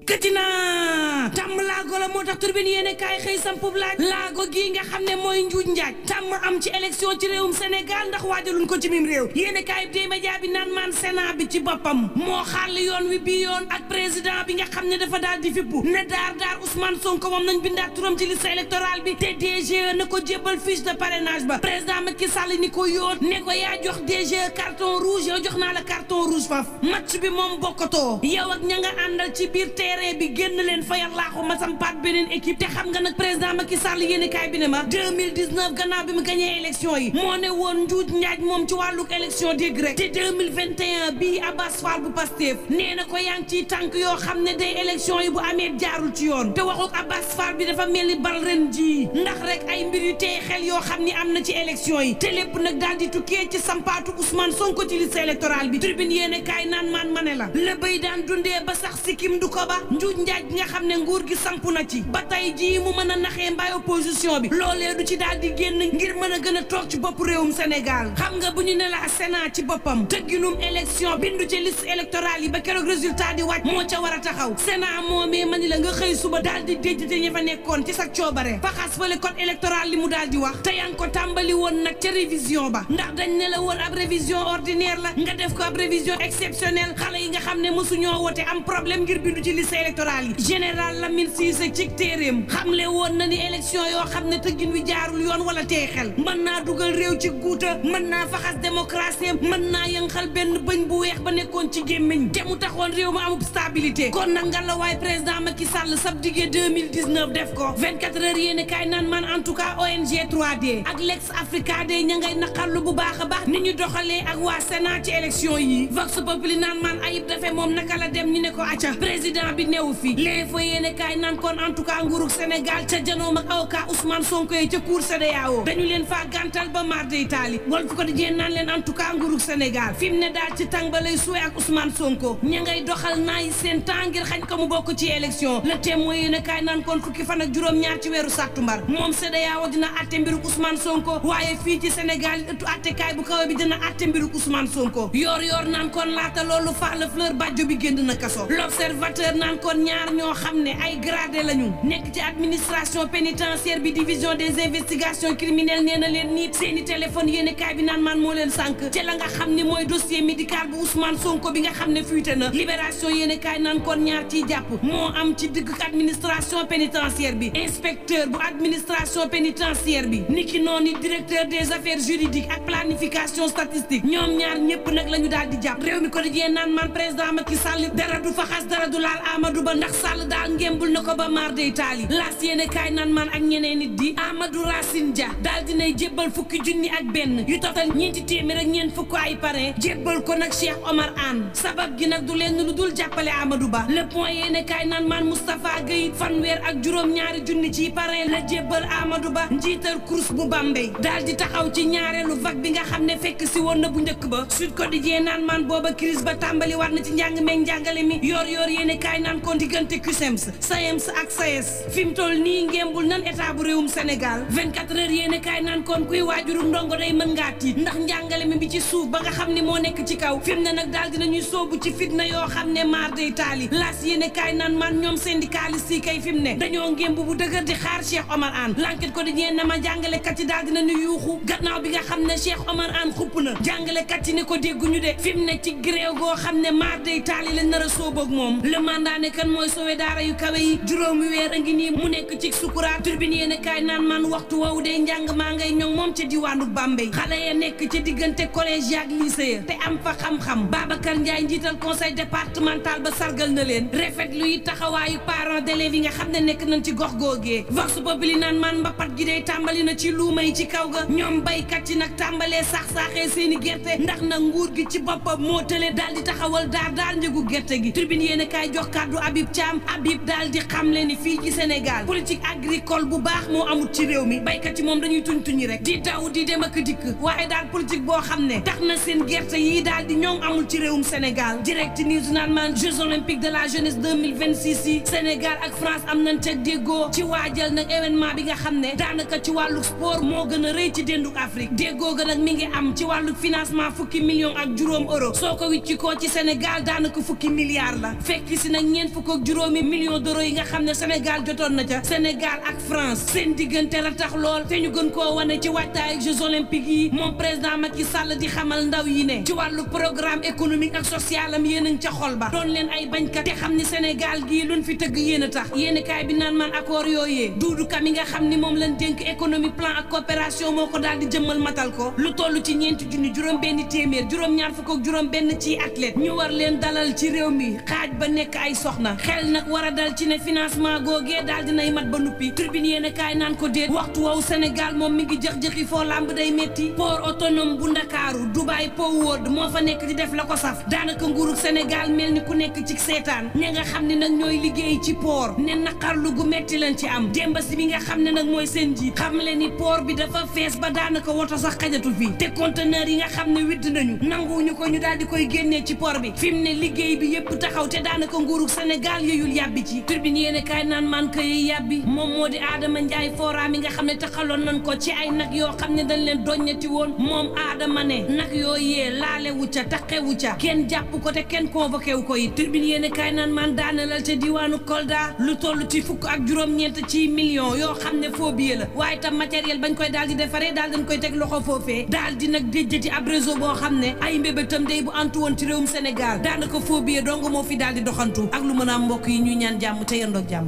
këtina tàmm laago la moo tax turbine yéene kaay xëy sampub laaj laago gii nga xam ne mooy njuuj njaaj tàmm am ci élection ci réewum Sénégal ndax waajaluñ ko ci mim réew yéene kaay bi dee média bi naan maan Sénat bi ci boppam moo xàll yoon wi bii yoon ak président bi nga xam ne dafa daal di fippu ne daar Ousmane Sonko moom nañ bindaat turam ci liste électorale bi te DGE na ko jébbal fiche de parrainage ba président Macky Sall ni ko yoon ne ko yaa jox DGE carton rouge yow jox naa la carton rouge faf match bi moom bokkatoo yow ak ña nga àndal ci biir terrain bi génn leen fa yàllaaxu ma sampaat beneen équipe te xam nga nag président Macky Sall yéene kaay bi ne ma 2019 gannaaw bi mu gagné élection yi moo ne woon njuuj njaaj moom ci wàlluk élection dégg rek te 2021 bii Abass Fall bu Pastef nee na ko yaa ngi ciy tànk yoo xam ne day élection yi bu amee jaarul ci yoon te waxuk Abass Fall bi dafa mel ni bal ren ji ndax rek ay mbir yu tey xel yoo xam ni am na ci élection yi te lépp nag daal di tukkee ci sampaatu Ousmane Sonko ci liste électorale bi tribune yéene kaay naan maan ma ne la la béy daan dundee ba sax sikkim du ko ba njuuj njaaj gi nga xam ne nguur gi samp na ci ba tey jii mu mën a naxee mbaay opposition bi loolee du ci daal di génn ngir mën a gën a toog ci bopp réewum Sénégal xam nga bu ñu ne la Sénat ci boppam tëgginum élection bindu ci liste électorale yi ba keroog résultat di wàcc moo ca war a taxaw Sénat moomee ma ni la nga xëy suba daal di déjjate ña fa nekkoon ci sa coobare faxas fale code électoral li mu daal di wax te yaa ngi ko tàmbali woon nag ca révision ba ndax dañ ne la woon ab révision ordinaire la nga def ko ab révision exceptionnelle xale yi nga xam ne mosuñoo wote am problème ngir bindu ci liste électorale yi général Lamine Cissé ci téeréem xamle woon na ni élection yoo xam ne tëggin wi jaarul yoon wala tey xel mën naa dugal réew ci guuta mën naa faxas démocratie mën naa yëngal benn bëñ bu weex ba nekkoon ci gémmiñ te mu taxoon réew ma amub stabilité kon nag nga la waaye président Macky Sall sab diggee 2019 def ko 24 heures yéene kaay naan man en tout cas ONG 3D ak Lex Africa de ña ngay naqarlu bu baax a baax ni ñu doxalee ak waa Sénat ci élection yi Vox Populi naan man Ayib Daffé moom naka la dem ñu ne ko acca président bi newu fi l'info yéene kaay naan kon en tout cas nguurug Sénégal ca janoom ak avocat Ousmane Sonko yi ca cour CEDEAO dañu leen faa gàntal ba mar de Italie wol fu ko di jeen naan leen en tout cas nguurug Sénégal fi mu ne daal ci tàng ba lay suwe ak Ousmane Sonko ña ngay doxal naay seen temps ngir xañ ko mu bokk ci élection le témoin yéene kaay naan kon fukki fan ak juróom-ñaar ci weeru sàttumbar moom CEDEAO dina atte mbiruk Ousmane Sonko waaye fii ci Sénégal ëttu attekaay bu kawe bi dina atte mbiruk Ousmane Sonko yoor naan kon laata loolu Falla Fleur Badjo bi génn na kaso l'observateur naan kon ñaar ñoo xam ne ay gradé lañu nekk ci administration pénitentiaire bi division des investigations criminelles nee na leen niit seeni téléphone yéene kaay bi naan maan moo leen sànk ci la nga xam ni mooy dossier médical bu Ousmane Sonko bi nga xam ne fuite na libération yéene kaay naan kon ñaar ciy jàpp moo am ci digg administration pénitentiaire bi inspecteur bu administration pénitentiaire bi niki noonu directeur des affaires juridiques ak planification statistique ñoom ñaar ñëpp nag la ñu daal di jàpp réew mi ko di naan man président Macky Sall dara du fa xas dara du laal Amadou Ba ndax Sall daal ngémbul na ko ba mar de Italie laas yéene kaay naan man ak ñeneen nit di Amadou Racine Dia daal dinay jébbal fukki junni ak benn yu total ñeenti téeméer ak ñeent fukk ay parrain jébbal ko nag Cheikh Omar Anne sabab gi nag du leen lu dul jàppale Amadou Ba le point yéene kaay naan man Moustapha Gueye fanweer ak juróom-ñaari junni ci parrain la jébbal Amadou Ba njiital course bu Bambey daal di taxaw ci ñaareelu vague bi nga xam ne fekk si woon na bu njëkk ba Sud Quotidien naan man booba crise ba tàmbali war na ci njàng meeg njàngale mi yor yéene kaay naan kon diggante CUSEMS SAEMS ak SAES fi mu toll nii ngémbul nan état bu réewum Sénégal 24 heures yéene kaay naan kon kuy waajuru ndongo day mën ngaa tiit ndax njàngale mi bi ci suuf ba nga xam ne moo nekk ci kaw fi mu ne nag daal dinañuy soobu ci fitna yoo xam ne maar day taali laas yéene kaay naan man ñoom syndicaliste yi kay fi mu ne dañoo ngémb bu dëgër di xaar Cheikh Omar Anne l'enquête ko di ñeen na ma jàngalekat yi daal dinañu yuuxu gannaaw bi nga xam ne Cheikh Omar Anne xupp na jàngalekat yi ne ko dégguñu de fi mu ne ci gréew goo xam ne maar day taali la nar a sooboog moom le mandat ne kan mooy sowe daara yu kawe yi juróomi weer a ngi nii mu nekk ci sukuraat turbine yéene kaay naan man waxtu woowu day njàng maa ngay ñoŋ moom ca diwaanu Bambey xale ya nekk ca diggante collège yaak lycée ya te am fa xam-xam Babacar Ndiaye njiital conseil départemental ba sargal na leen rafetlu yi taxawaayu parents d'élèves yi nga xam ne nekk nañ ci gox googee Vox Populi naan man mbapat gi day tàmbali na ci luuma yi ci kaw ga ñoom baykat yi nag tàmbalee sax-saaxee seeni gerte ndax nag nguur gi ci boppam moo tële daal di taxawal daar njëgu gerte gi turbine yéene kaay jox kàddu Habib Thiam Habib daal di xamle ni fii ci Sénégal politique agricole bu baax moo amul ci réew mi baykat yi moom dañuy tuñ rek di daw di dem ak dikk waaye daal politique boo xam ne tax na seen gerte yi daal di ñoom amul ci réewum Sénégal direct news naan man Jeux olympiques de la jeunesse 2026 yi Sénégal ak France am nañ teg déggoo ci waajal nag événement bi nga xam ne daanaka ci wàllu sport moo gën a rëy ci dénduk Afrique déggoo ga nag mi ngi am ci wàllu financement fukki millions ak juróom euro soo ko wicci koo ci Sénégal daanaka fukki milliards la fekk si nag ñeent fukk ak juróomi millions d'euros yi nga xam ne Sénégal jotoon na ca Sénégal ak France seen diggante la tax lool te ñu gën koo wane ci waajtaay Jeux olympiques yi moom président Macky Sall di xamal ndaw yi ne ci wàllu programme économique ak social am yéen a ngi ca xol ba doon leen ay bañkat te xam ni Sénégal gii luñ fi tëgg yéen a tax yéen kaay bi naan man accord yooyee Doudou Ka mi nga xam ni moom lañ dénk économie plan ak coopération moo ko daal di jëmmal matal ko lu toll ci ñeenti junni juróom benn téeméer juróom-ñaar fukk ak juróom benn ci athlète ñu war leen dalal ci réew mi xaaj ba nekk ay soxna xel nag war a dal ci ne financement googee daal dinay mat ba nuppi tribune yéen kaay naan ko déet waxtu woowu Sénégal moom mi ngi jëx-jëxi foo lamb day metti port autonome bu Ndakaaru Dubai Port World moo fa nekk di def la ko saf daanaka nguurug Sénégal mel ni ku nekk ci seetaan ña nga xam ne nag ñooy liggéey ci port ne naqarlu gu metti lañ ci am démba si bi nga xam ne nag mooy seen jiit xam le ni port bi dafa fees ba daanaka woto sax xajatu fi te conteneur yi nga xam ne widd nañu nanguwuñu ko ñu daal di koy génnee ci port bi fi mu ne liggéey bi yëpp taxaw te daanaka nguurug Sénégal yeyul yàbbi ci turbine yéene kaay naan man ka yi yàbbi moom moo di Adama Ndiaye fora mi nga xam ne taxaloon nañ ko ci ay nag yoo xam ne dañ leen doññati woon moom Adama ne nag yooyee laalewu ca taqewu ca kenn jàpp ko te kenn convoqué wu ko yi turbine yéene kaay naan man daanalal ca diwaanu Kolda lu toll ci fukk ak juróom-ñeent ci millions yoo xam ne faux billet la waaye tam matériel bañ koy daal di defaree daal dañ koy teg loxo foofee daal di nag déjjati ab réseau boo xam ne ay mbébétam day bu antu woon ci réewum Sénégal daanaka faux billet dong moo fi daal di doxantu ak lu mën a am mbokk yi ñuy ñaan jàmm te yendoog jàmm